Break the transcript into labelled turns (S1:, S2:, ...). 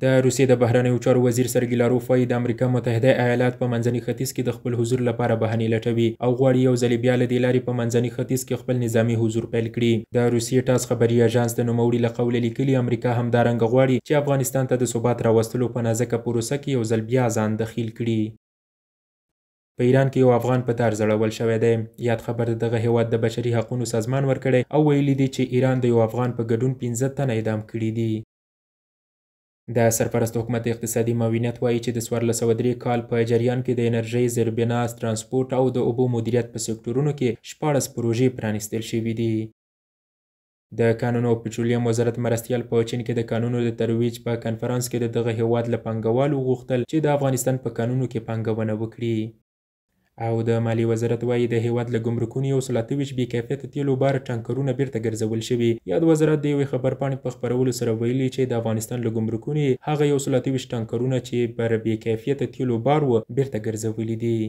S1: د روسیې د بهرنیو چارو وزیر سرګي لاروف وایي، د امریکا متحده ایالات په منځني ختیځ کې د خپل حضور لپاره بهانې لټوي او غواړي یو ځلې بیا له دې لارې په منځني ختیځ کې خپل نظامي حضور پیل کړي. د روسیې ټاس خبري اژانس د نوموړي له قوله لیکلي، امریکا همدارنګه غواړي چې افغانستان ته د ثبات راوستلو په نازکه پروسه کې یو ځل بیا ځان دخیل کړي. په ایران کې یو افغان په دار ځړول شوی دی. یاد خبر د دغه هیواد د بشري حقونو سازمان ورکړی او ویلي دي چې ایران د یو افغان په ګډون 5 تنه اعدام کړي دي. د سرپرست حکومت اقتصادي معاونیت وایي چې د 1403 کال په جریان کې د انرژۍ، زیربنا، ترانسپورت او د اوبو مدیریت په سکتورونو کې 16 پروژې پرانیستل شوې دي. د کانونو او پټرولیم وزارت مرستیال په چین کې د کانونو د ترویج په کنفرانس کې د دغه هیواد له پانګوالو وغوښتل چې د افغانستان په کانونو کې پانګونه وکړي. او د مالي وزارت وایي، د هیواد له ګمرکونو 128 بې کیفیته تیلو بار ټانکرونه بیرته ګرځول شوي. یاد وزارت د یوې خبرپاڼې په خپرولو سره ویلي چې د افغانستان له ګمرکونو یې هغه 128 ټانکرونه چې پر بې کیفیته تیلو بار و بیرته ګرځولي دي.